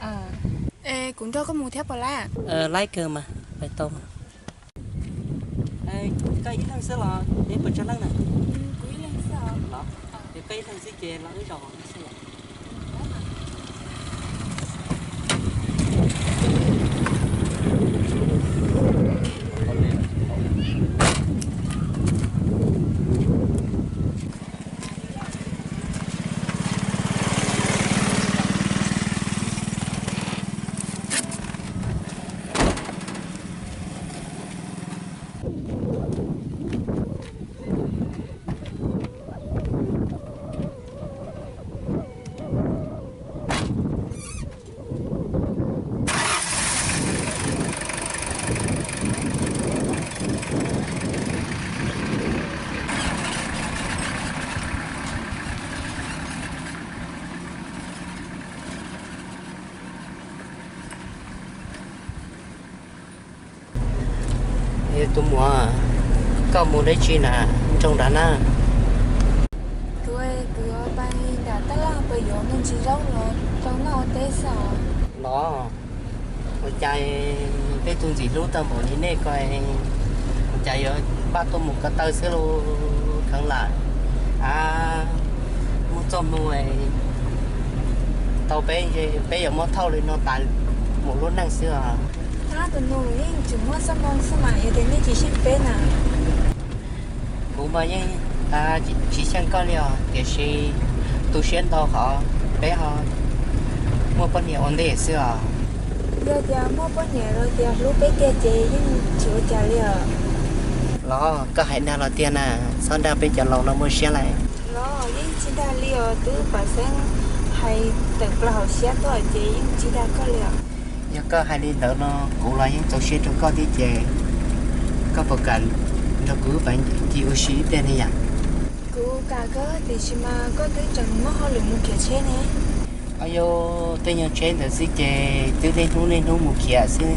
Es kuv nrog koj mus thiab puas laib? Laib kawg mas, pais tau. Koj ib leeg xwb los neb puas tsawg leej na? Yog koj ib leeg xwb ces los wb zaum xwb. Tus muam, koj mus dab tsi na, nroo nrad na? Kuv, kuv yuav pais nram tab laj pais yuav me ntsis zaub los rau noj ua teb xwb os. Los, ua cas peb tug ntxim hlub tau npaum li nej ko, ua cas yuav npaj tuaj mus ko taw xwb lauj, kheev lam muaj txoj hmoo tau peb, peb yuav muab thauj li no tas mus lub neej xwb os. Tab tus nus yeej tseem muaj txoj hmoo xwb mas yog tias nej tsis xyeej peb na. Kuv mas yeej tsis xyeej koj li os, tiam sis tu siab ntau qhov peb ho muaj poj niam ua ntej xwb os. Yog tias muaj poj niam los tias hlub peb tiag ces yeej tsis ua cas li os. Los koj hais dag los tiag na, txhob dag peb cov laus no muaj siab lawm. Los yeej tsis dag li os, twb pam xeeb hais tawm plaws hauv siab tuaj ces yeej tsis dag koj li os. Yog koj hais li ntawd no kuv los yeej txaus siab rau koj thiab ces koj puas kam nrog kuv wb pais ncig ua si ib pliag ne yom? Kuv kam kawg tiam sis mas koj twb tseem muaj hauj lwm mus khiav tsheb ne. Au yau, tej nyuag tsheb ntawd xwb ces twb niaj hnub niaj hnub mus khiav xwb.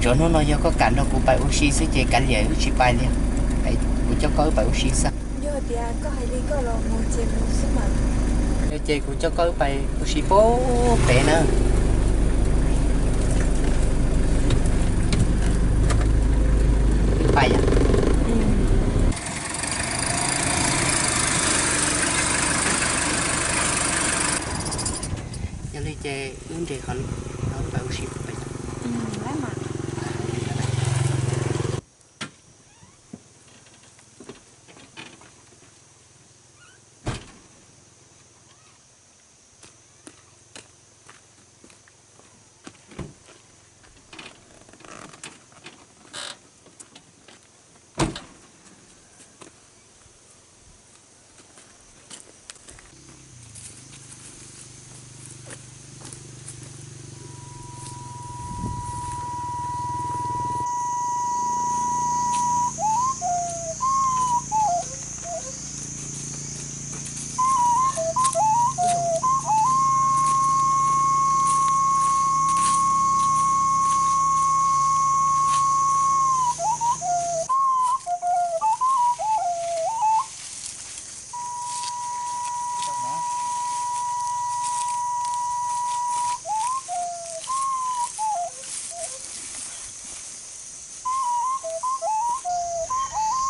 Tsuav hnub no yog koj kam nrog kuv pais ua si xwb ces kav liam wb tsis pais li, kuv coj koj wb pais ua si xwb. Yog tias koj hais li koj los mus ces mus xwb mas. Yog ces kuv coj koj wb pais ua si puag pem na. Wb pais yom. Yog li ces wb nres qhov no pais ua si puag pem.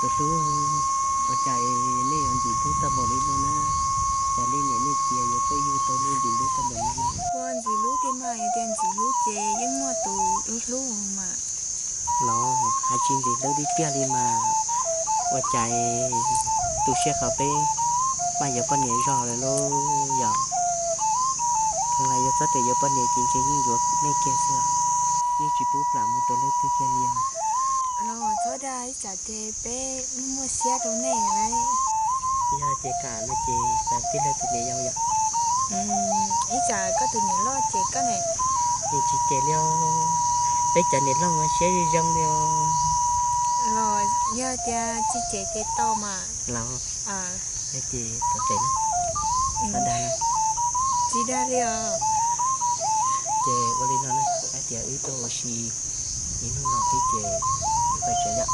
Tus hlub, ua cas nej yuav ntxim hlub tau npaum li no na? Cas nej niam nej txiv yuav peb yug tau nej ntxim hlub tau npaum no na? Ua ntxim hlub tiag mas, yog tias ntxim hlub ces yeej muaj tus hlub hlub mas. Los hais tsis ntxim hlub tiag tiag li mas, ua cas tu siab qhov peb maj yuav poj niam zog lawm lauj yom. Thaum lam yog txhob tias yuav poj niam ces ntshe yeej yuav nej kiag xwb, yeej tsis pub plam mus rau leej twg kiag li. Los txhob dag, ib tsam ces peb muaj siab rau nej lawm. Yog ces kam no ces tij laug tus niam yau yom. Ib tsam koj tus niam loj ces koj ne. Yeej tsis cem li os, peb cov niam loj mas siab zoo zoo li os. Los yog tias tsis cem ces tau mas. Los, ces pov tseg na, txhob dag na. Tsis dag li os. Ces ua li no na, hais tias wb tuaj ua si ib hnub no xwb ces wb pais tsev yom.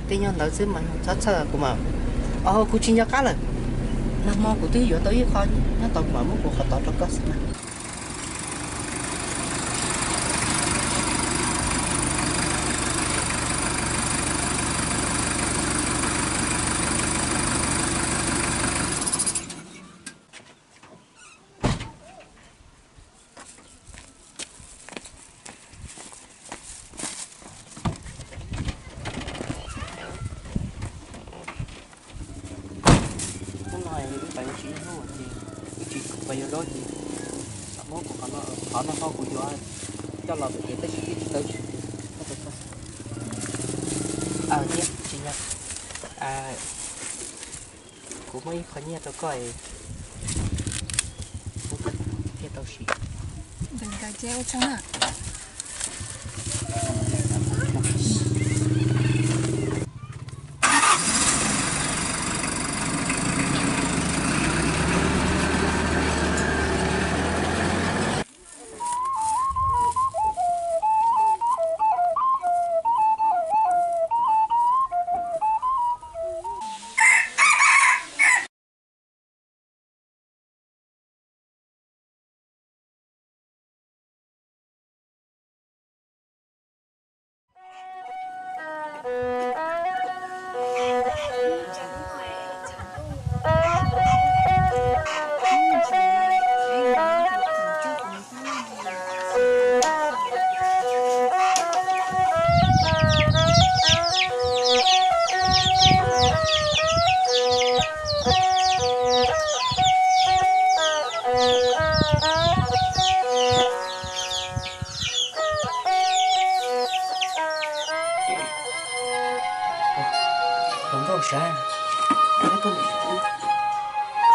Tej nyuag ntawd xwb mas txhob txhawj kuv mas. Au, kuv tsis nco qab lawm. Nag hmo kuv twb yuav tau ib qho nyob tod, kuv mam muab kuv qhov tod rau koj xwb mas. Hnub no wb pais ua si ib hnub ces wb tsis pais yuav zaub ces muab kuv qhov no, qhov no ho kuv yuav coj los pem kev tab sis twb tsis tau siv. Nyiaj tsis yog, kuv muab ib qho nyiaj rau koj es thiaj tau siv. Tus nkauj sawv,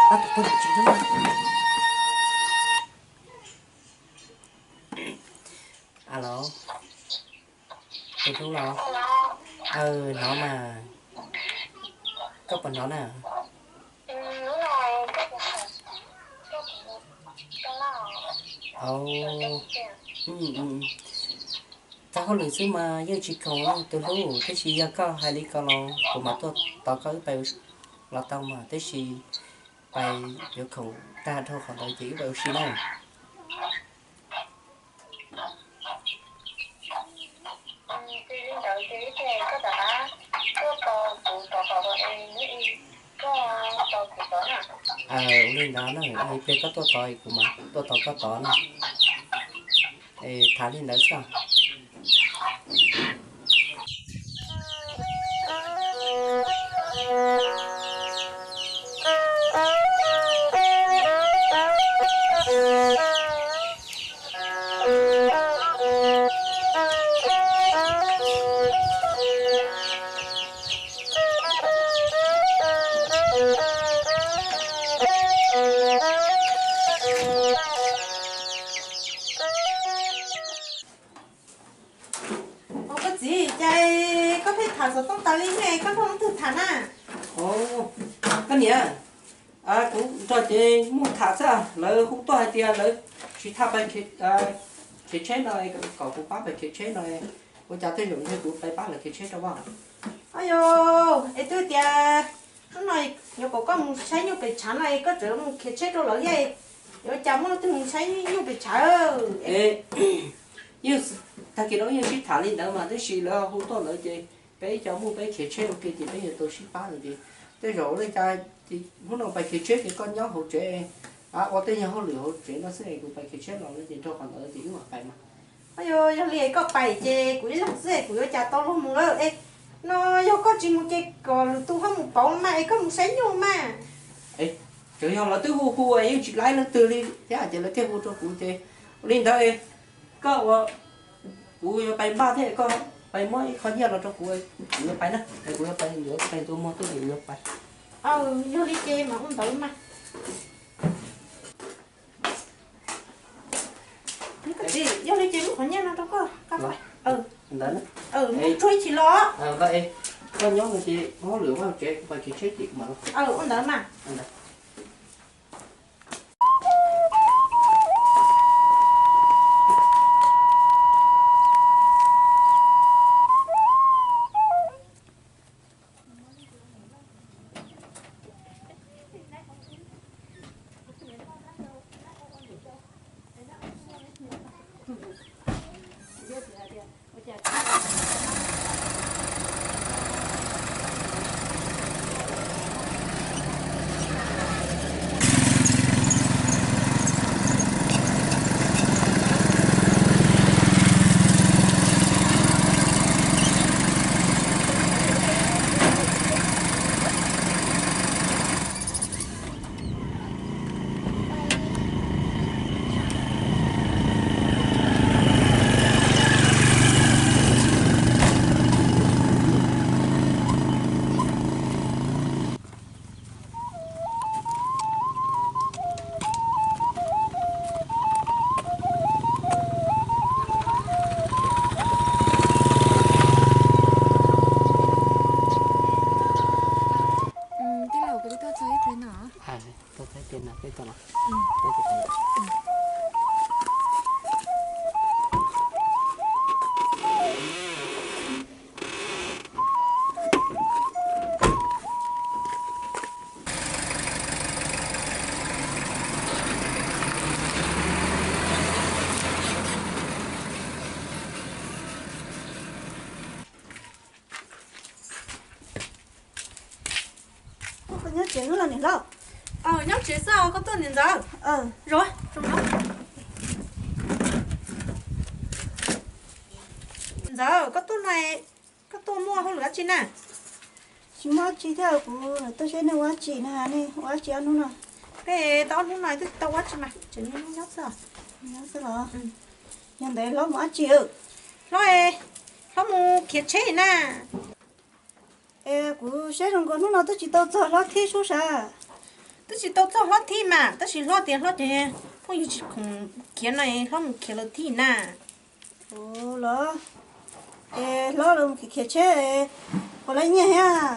tab tom poj niam tsev. Alo, tus hlub los? Aw, hnov mas. Koj puas hnov na? Au, txog hauj lwm xwb mas yeej tsis khoom tus hlub, tab sis yog koj hais li ko los kuv mam tuaj tos koj wb pais los tau mas, tab sis pais yuav khoom tag dhau qhov ntawd ces wb pais ua si na. Ua li ntawd na, ib pliag koj tuaj tod kuv mam tuaj tos koj tod na. Es tham li ntawd xwb. Ua koj txiv, cas koj pheej tham xov tooj tas li ne, koj nrog leej twg tham na? Koj niam, kuv nrog ces muaj tham xwb, lawv hu tuaj hais tias lawv tsis tham pais khiav tsheb no, kom kuv pab pais khiav tsheb no, ua cas tej zaum ntshe kuv pais pab lawv khiav tsheb rau vaj. Ayo, es twb tias hnub no yuav kom koj mus saib nyuj pem tshav no es koj tseem mus khiav tsheb rau lawv thiab, yuav cas muaj leej twg mus saib nyuj pem tshav? Yeej tag kis no yeej sib tham li ntawd mas, tab sis lawv hu tuaj lawm ces peb ib co muaj peb khiav tsheb ua ke ces peb yuav tau sib pab lawm ces tej zaum ua li cas hnub no pais khiav tsheb ces koj nyob hauv tsev, ua tej nyuag hauj lwm hauv tsev no xwb es kuv pais khiav tsheb los lawm ces nrog qhov ntawd ces wb mam pais mas. Ayo, yog li koj pais ces kuv ib leeg xwb es kuv yuav cas tau luag mus lawm es, no yog koj tsis mus ces kom lwm tus ho mus pauv mas es koj mus saib nyuj mas. Tsuas yog lawv twb hu hu es yeej tsis laib leej twg li thiab ces lawv thiaj hu rau kuv ces ua li ntawd koj ua, kuv yuav pais npaj thiab koj pais muab ib qho nyiaj los rau kuv, kuv yuav pais na, kuv yuav pais yuav pais ntua muag tuaj ces kuv yuav pais. Yog li ces mas ua ntawd mas. Yog li ces muab qhov nyiaj no rau koj. Ntawd, muab tsuag ib chim los. Koj nyob no ces hauj lwm vaj tsev kuv pais khiav tsheb ces kuv mam los. Ua ntawd mas. Nyob tsev los niam hlob? Nyob tsev xwb, koj tuaj niam ntxawm? Zoo, zoo. Ntxawm, koj tuaj no, koj tuaj muaj hauj lwm dab tsi na? Tsis muaj dab tsi thiab, kuv tuaj saib nej ua dab tsi na, nej ua dab tsi ob hnub no? Peb tau ob hnub no twb tsis tau ua dab tsi mas tseem niaj hnub nyob xwb. Nyob xwb los? Yog ntawd hlob mus dab tsi? Hlob, hlob mus khiav tsheb na. Es kuv saib zoo nkaus hnub no twb tsis tau txog hlob thiab sub sav. Twb tsis tau txog hlob thiab mas, tab sis hlob tias hlob ces phooj ywg tsis khoom khiav no, hlob mus khiav lawm thiab na. Ua los, es hlob los mus khiav khiav tsheb, puas laib nyiaj thiab?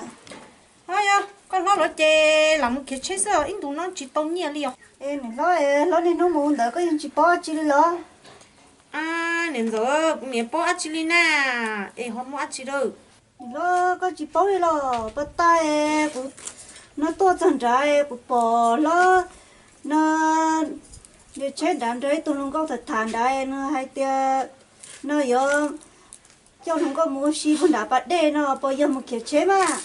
Yog koj hlob lawm ces lam mus khiav tsheb xwb, ib ntus no tsis tau nyiaj li os. Es niam hlob, hlob niaj hnub mus ntawd koj yeej tsis paub dab tsi li los? Niam ntxawm, kuv niam paub dab tsi li na, es ho muaj dab tsi lawm? Niam hlob, koj tsis paub li los? Pas tas kuv no tuaj txog nrad kuv pom hlob no nres tsheb nrad nrog ib tug hluas nkauj tham tham nrad, nws hais tias no yuav coj hluas nkauj mus ua si puag nram pas dej no, puas yog mus khiav tsheb mas?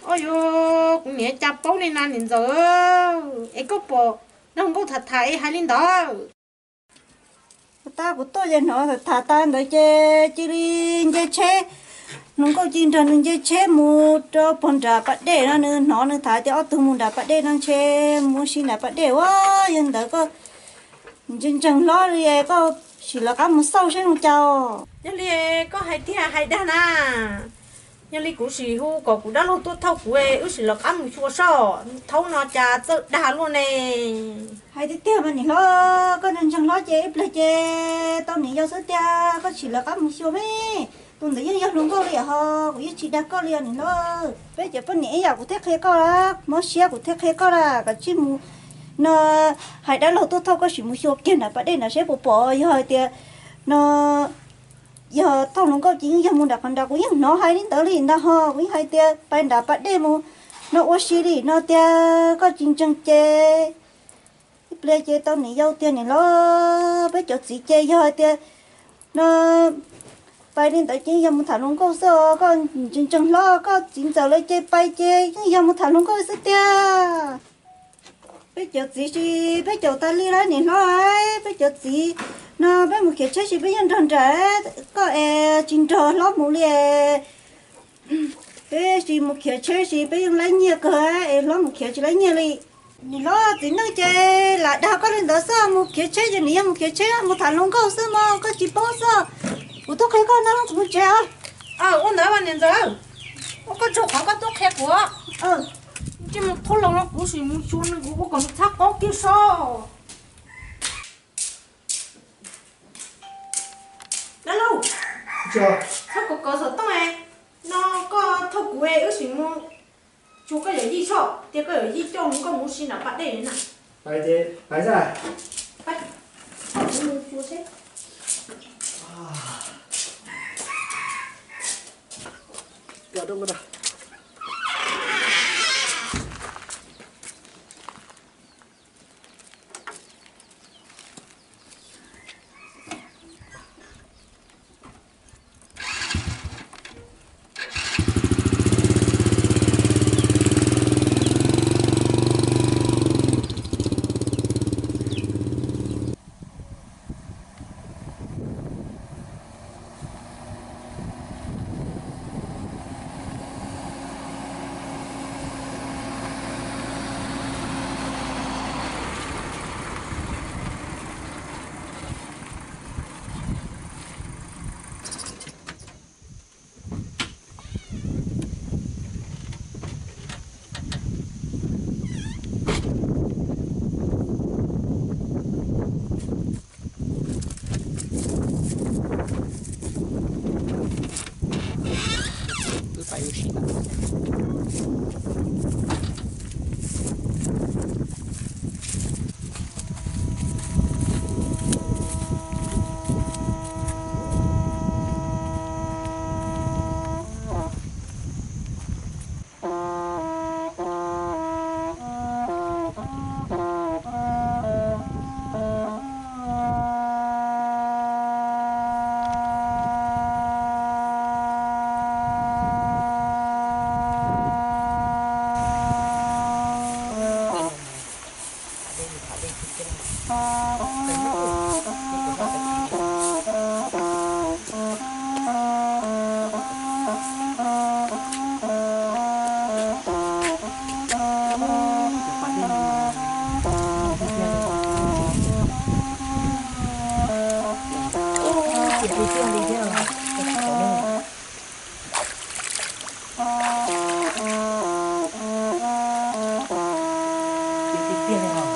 Au yog, kuv niam cas paub li na niam ntxawm, es koj pom nrog hluas nkauj tham tham es hais li ntawd? Pas tas kuv tuaj ces hnov tham tham tas ntawd ces cia li nce tsheb, hluas nkauj cia li nrog nws nce tsheb mus rau puag nram pas dej no, nws hnov nws tham tias ob tug mus nram pas dej no ntshe mus ua si nram pas dej ua. Yog ntawd koj ntseeg ntseeg hlob li, koj sim lawv qab mus xauj saib zoo cas. Yog li koj hais tiag hais dag na. Yog li kuv sim hu kom kuv dab laug tuaj thauj kuv, wb sim lawv qab mus xyuas soj, thaum no cas txawj dag luaj ne. Hais tiag tiag mas niam hlob, koj ntseeg ntseeg hlob ces ib pliag ces tau niam yau xwb tiag, koj sim lawv qab mus xyuas me. Tus ntawd yeej yog hluas nkauj li ho, kuv yeej tsis dag koj li os niam hlob. Peb cov poj niam ib yam kuv thiaj qhia koj, mob siab kuv thiaj qhia koj lawm, koj cia li mus no, hais dab laug tuaj thauj koj sim mus xyuas kiag nram pas dej nrad seb puas pom, yog hais tias no yog thauj hluas nkauj ces yeej yog mus nram qhov nrad, kuv yeej hnov hais li ntawd li ntag ho, kuv yeej hais tias pais nram pas dej mus no ua si li no tiag, koj tsis ntseeg ces ib pliag ces tau niam yau tiag niam hlob. Peb cov txiv ces yog hais tias no pais li ntawd ces yog mus tham hluas nkauj xwb os, koj ntseeg ntseeg hlob, koj txiv ntxawm lawv ces pais ces yeej yog mus tham hluas nkauj xwb tiag. Peb cov txiv ces peb caum tas li lawm niam hlob, peb cov txiv no peb mus khiav tsheb ces peb yeej nrog nraim, koj es tsis nrog hlob mus li. Peb tsis mus khiav tsheb ces peb yeej laib nyiaj kawg, es hlob mus khiav tsis laib nyiaj li. Niam hlob, txiv neej ces lam dag koj li ntawd xwb, mus khiav tsheb ces nws yog mus khiav tsheb, mus tham hluas nkauj xwb mog, koj tsis paub xwb. Kuv tuaj qhia koj no, kuv mus tsev os. Ua ntawd mas niam ntxawm, ua koj tsaug qhov koj tuaj qhia kuv. Ntsej muag thauj los no kuv sim mus xyuas nws, kuv ua kom nws txhab qaub kiag soj. Dab laug, txhob kov kov xov tooj no, koj thauj kuv wb sim mus xyuas koj yawm yij soj, tias koj yawm yij coj hluas nkauj mus ua si nram pas dej na. Tiag tiag tiag li os.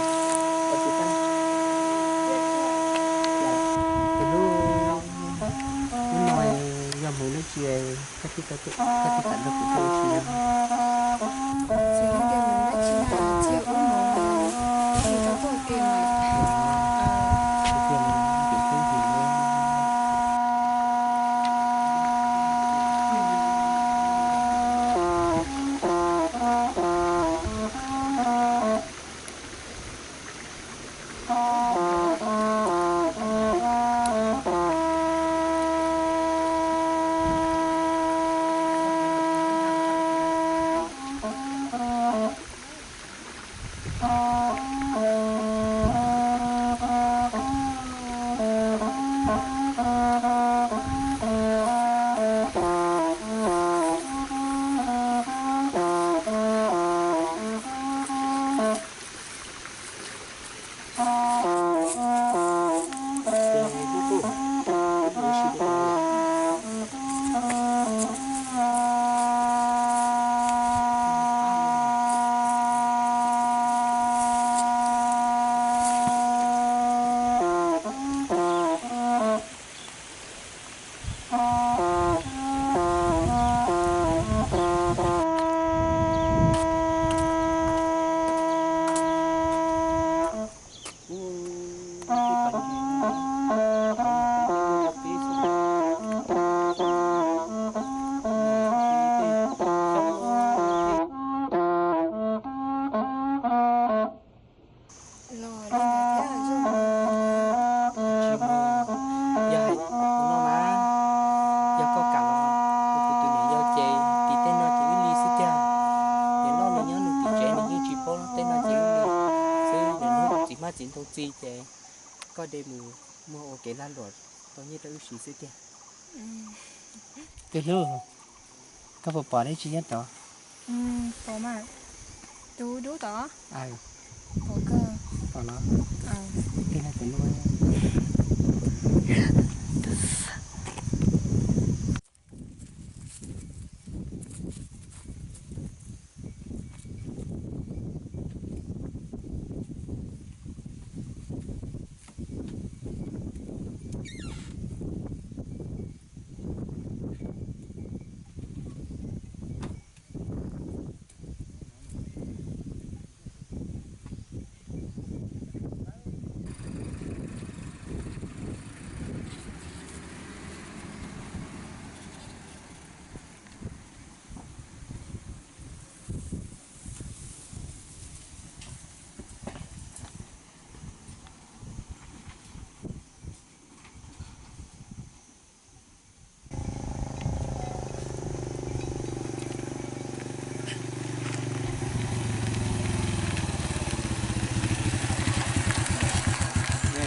Ua tsis tau. Ces lub, lub no yog hmoov dab tsi koj thiaj tau, koj thiaj kam nrog kuv tuaj ua si no? Txiv, hais tias hmoov dab tsi na, txiv, ua hmoov, txiv tau tuaj ua ke mas. Tiag tiag li, tiag tiag li. Los li ntawd thiab zoo. Tsis muaj, yog hais no mas, yog koj kam los ua kuv tus niam yau ces tim tej no ces wb li xwb tiag. Niam loj nws nyob nws tim tsev nws yeej tsis paub tej no ces wb li xwb, nws hnub txiv hmab txiv ntoo txi ces koj de mus muag ua kev lag luam tau nyiaj rau wb siv xwb tiag. Tus hlub, koj puas pom dab tsi nyob tod? Pom mas, tus dub tod. Pom kawg. Pom los? Tig los tus no.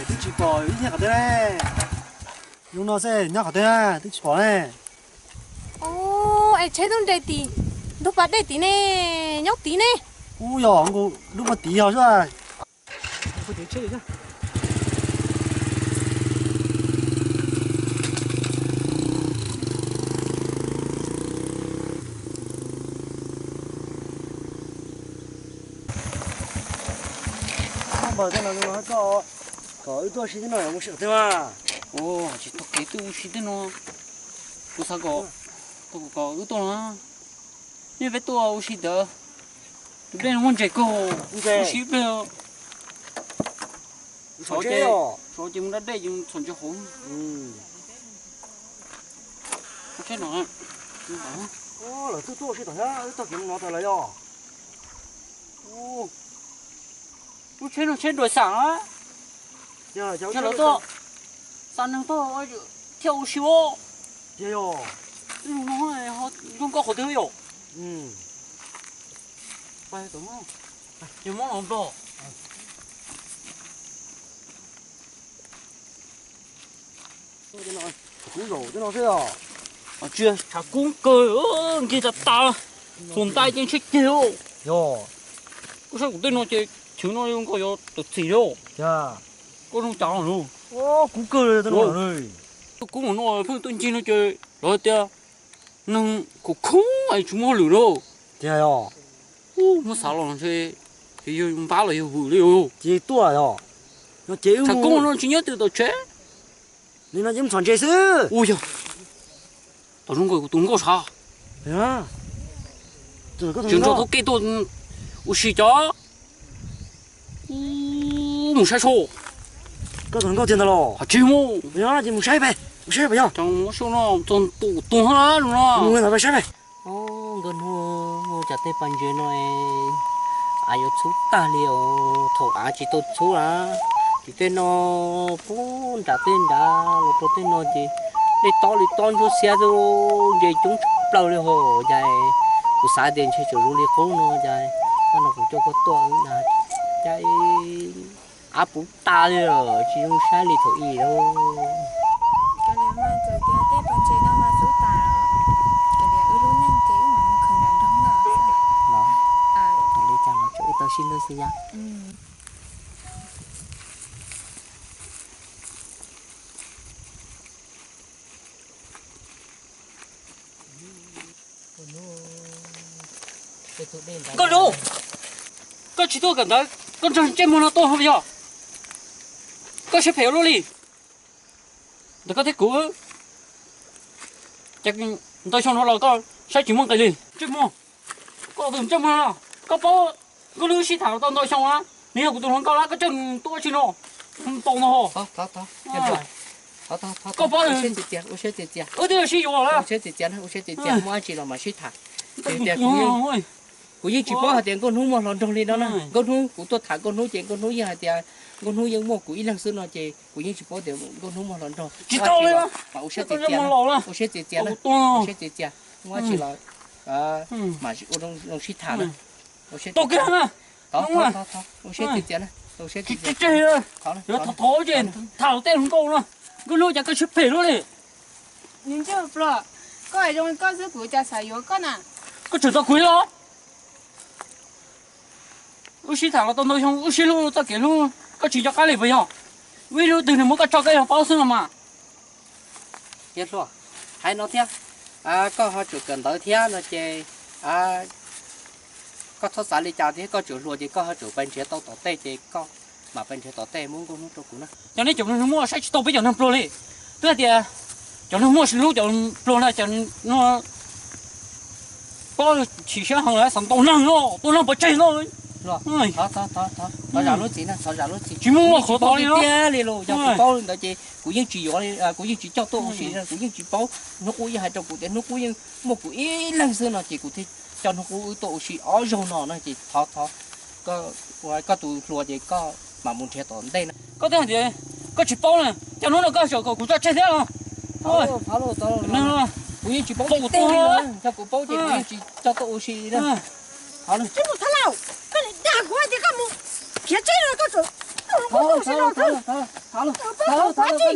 Twb tsis pom ib yam qhov twg ne. Zoo no xwb nyob qhov twg na, twb tsis pom ne. Ub, es tsheb twb nres tim ntug pas dej tid ne, nyob tid ne. Ub, yog nkaus lub pas tid yog xwb. Npawg tej no, koj kom wb tuaj ua si tej no mus sim tej mas. Ua tsis tau kev tuaj ua si tej no. Kuv xav kom, kom wb tuaj no. Nej peb tuaj ua si ntawd, tus dej no muaj ntses kawg, ua si peb. Sov ces mus da dej ces txhom ntses hauv. Lawv twb tuaj ua si tom thiab, wb txog kev mus no tas lawm yog. Lub tsheb no tsheb nruas xam na. Yog lawv tuaj xa neeg tuaj thiaj ua si ua. Yog, yog. Zoo nkauj qhov twg yom? Yog muab los nplog. Kub zaum tej no xwb os. Tsis tshav kub kawg, nkig tas tas, xuas ntais ces ntshe ceg. Yog. Koj saib kuv tej no ces chwv no zoo nkaus yuav tawm txim li. Koj zoo cas lawm? Kub kawg tej no. Kub mus no pheej tuaj ncig no ces lawv tias Neeg khov khoob es tsis muaj hauj lwm lauj. Tiag os. Muab xav los ntshe yog npab los yog vwm li os. Ces tuaj os. Thaum koob no tsis nyob twg tom tsev. Nim no ces mus txhom ntses xwb. Ua yog, tom zoo nkaus kuv tus nkauj sav. Tsis nrog thaub kej tuaj ua si cov. Mus saib saib. Koj tus nkauj tiag ntag los? Tsis mus. Ces mus saib pem, mus saib pem yog. Txog tus tuag no. Mus ntawd peb saib pem. Nkauj hnub, cas tej pas ntses no av yuav txhub tag li os. Thaum av tsis tau txhub a, ces tej no puag nram tej nrad los rau tej no ces dej tob li tob ntsuab xiab xwb, ntses coob tshaj plaws li hos. Cas kuv xav tias ntshe tseem zoo li qub no, cas koj no kuv coj koj tuaj, cas av puv tas li lawm, tsis zoo saib li thaum ub lauj. Cov niag mas txawm tias tej pas ntses no mas xub tas, cov niag wb lub neej ces wb mam mus khwv nram nroog no xwb. Los, li cas los tsuas wb tau sib hlub xwb yom. Nkauj hnub, koj tsis tuaj kawm ntawv, koj nrog ntsej muag no tuaj yog? Koj siab phem ua luaj li. Ntawm koj thiab kuv, ces ntau xyoo no los koj saib tsis muaj nqis li. Ntsej muag, koj tus ntsej muag no, koj paub nkauj hnub sib tham tau ntau xyoo na, nws yog kuv tus hluas nkauj na, koj coj nws tuaj ua tsi no? Ntaus no ho. Koj paub, wb twb sib yuav lawm. Muaj dab tsi los mam sib tham. Kuv yeej tsis paub hais tias nkauj hnub muaj hluas nraug li no na. Nkauj hnub kuv tuaj tham nkauj hnub ces nkauj hnub yeej hais tias nkauj hnub yeej muaj kuv ib leeg xwb no ces kuv yeej tsis paub tias nkauj hnub muaj hluas nraug. Tsis tau li, ua siab txias txias na, ua siab txias txias, ua siab txias txias, muaj dab tsi los mam ua zoo sib tham na. Ua siab txias txias na, ua siab txias txias na, ua siab txias txias. Thov thov ces tham tej hluas nkauj no, nkauj hnub cas koj siab phem luaj li. Ntsej muag pluag, koj zoo li koj xwb kuv cas xav yuav koj na. Koj tseem tau kuv los? Wb sib tham los tau ntau xyoo, wb sib hlub txoj kev hlub, koj tsis nco qab li puas yog? Wb ib hnub twg nws muab koj tso koj yog paub xwb no mas. Hais no thiab, koj ho tseem kawm ntawv thiab no ces koj txhob xav li cas thiab, koj tseem hluas ces koj ho tseem pais nrhiav tau tom tej ces koj mam pais nrhiav tom tej muab nkauj hnub rau kuv na. Cov neeg cov neeg muaj saib tsis tau peb cov neeg pluag li. Twb hais tias cov neeg muaj hlub cov pluag na, cov no paub chim siab heev, xav ntaus neeg no, tua neeg pov tseg no. Tsis muaj qhov tod li tiag li los, yog kuv paub li ntawd ces kuv yeej tsis yuav, kuv yeej tsis coj tuaj ua si, kuv yeej tsis paub. Hnub qub yeej hais rau kuv tias hnub qub yeej muaj kuv ib leeg xwb no ces kuv thiaj coj hnub qub wb tuaj ua si ob zaug no no ces thov thov koj tus hluas ces koj mam mus nrhiav tom ntej na. Koj twb hais tias koj tsis paub na, cas hnub no koj tseem kom kuv tso tseg thiab los? Kuv yeej tsis paub tiag li, yog kuv paub ces kuv yeej tsis coj tuaj ua si na. Tsis mus thab lauj, koj niam dag kuv hais tias koj mus khiav tsheb no koj tseem tuaj ua si no thiab. Koj tseem mus thab tsi?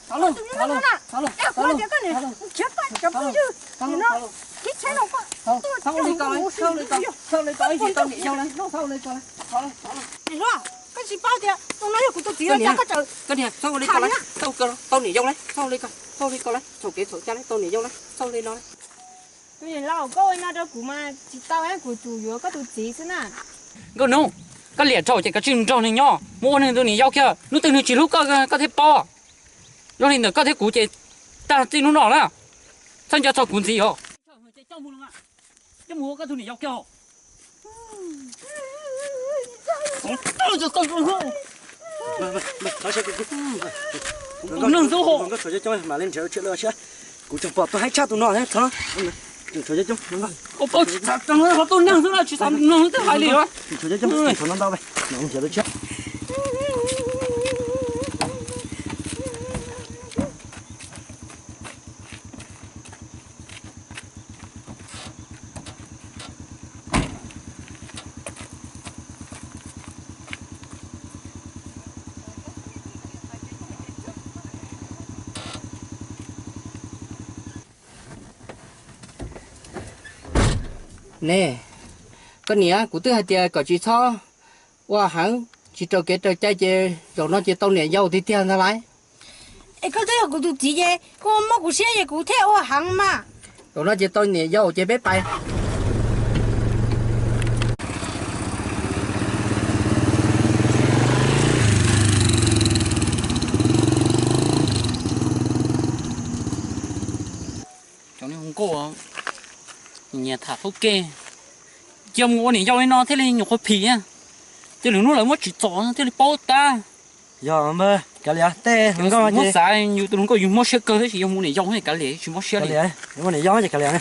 Koj tus niam no na, dag kuv hais tias koj niam khiav pab cov phooj ywg no, khiav tsheb no koj tuaj ua si no. Niam hluas, koj tsis paub tias tus no yog kuv tus txiv los cas koj tseem tham li na. Tau niam yau lawm, txhob ua li ko lawm, txhaum kev txhaum cai lawm, tau niam yau lawm, txhob ua li no. Tus niam laus, koj ua li no rau kuv mas tsis tau, kuv tsum yuav koj tus txiv xwb na. Nkauj Hnub, koj liam dhau ces koj tsis nrog nws nyob, mus ua nws tus niam yau kiag, hnub twg nws tsis hlub koj koj thiaj paub. Yog li ntawd koj thiab kuv ces tag txij hnub no na, txhob nco txog kuv ntxiv os. Coj mus ua koj tus niam yau kiag. Tus neeg xwb ho. Kuv tseem pom tus haib tshaj tus no thiab. Tus neeg xwb na, tsis xav mloog tej hais li os. Ne, koj niam, kuv twb hais tias kom tsis txhob ua heev, tsis raws kev raws cai ces zaum no ces tau niam yau tiag tiag ntag lauj. Es koj twb yog kuv tus txiv ces koj muab kuv siab ces kuv thiaj ua heev mas. Thaum no ces tau niam yau ces peb pais. Cov niag hluas nkauj nyias tham thaub kej, cia mus ua niam yau li no thiaj li nyuam qhuav phim. Cia lwm hnub lawv muab tsim txom thiaj li paub tab. Yog npawg, kav liam, tej hluas nkauj muab xav yus tus hluas nkauj yus mob siab kawg tab sis yog mus niam yau kav liam tsis mob siab li. Ua niam yau ces kav liam.